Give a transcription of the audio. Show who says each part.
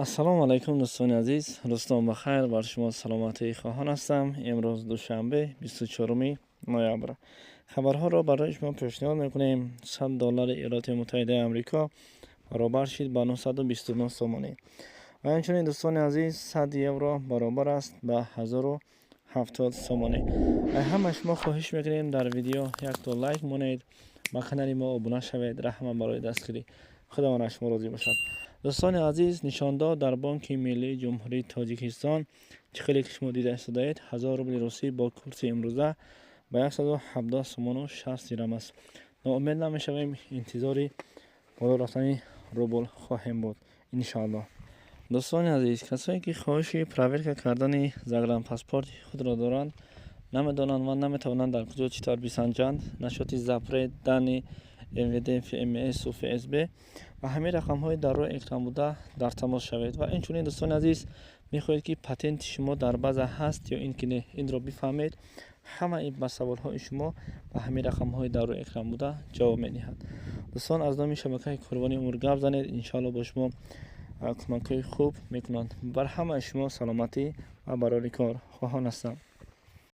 Speaker 1: Ассалому алайкум, дӯстони азиз, рӯзтон бахайр, бар шумо саломатӣ хоҳон ҳастам. Имрӯз душанбе, 24 ноябр. Хабарҳоро барои шумо пешниҳод мекунем. 100 доллари Иёлоти Муттаҳидаи Амрико баробар шид ба 929 сомонӣ. Ва инчунин, дӯстони азиз, 100 евро баробар аст ба 1070 сомонӣ. Ҳама шумо хоҳиш мекунем, дар видео якто лайк монед, ба канали мо обуна шавед. Раҳмат барои дастгирӣ. Худованд аз шумо розӣ бошад. Дӯстони азиз, нишондод дар Бонки Миллии Ҷумҳурии Тоҷикистон, чӣ хеле ки шумо дида истодаед, 1000 рубли русӣ бо курси имрӯза ба 117 сомону 60 дирам аст. Ноумед намешавем, интизори боло рафтани рубл хоҳем буд, иншоаллоҳ. Дӯстони азиз, касое ки хоҳиши проверка кардани загранпаспорти худро доранд, намедонанд ва наметавонанд дар куҷо чӣ тавр бисанҷанд насчёти запрет данные МВД, ФМСу ФСБ, ва ҳамин рақамҳои дар рӯи экран буда дар тамос шавед. Ва инчунин, дӯстони азиз, мехоҳед, ки патенти шумо дар база ҳаст ё ин ки не, инро бифаҳмед, ҳамаи ба саволҳои шумо ба ҳамин рақамҳои дар рӯи экран буда ҷавоб медиҳад. Дӯстон, аз номи шабакаи Корвони Умр гап занед, иншоалло бо шумо кӯмакҳои хуб мекунанд. Бар ҳамаи шумо саломатӣ ва барори кор хоҳон ҳастам.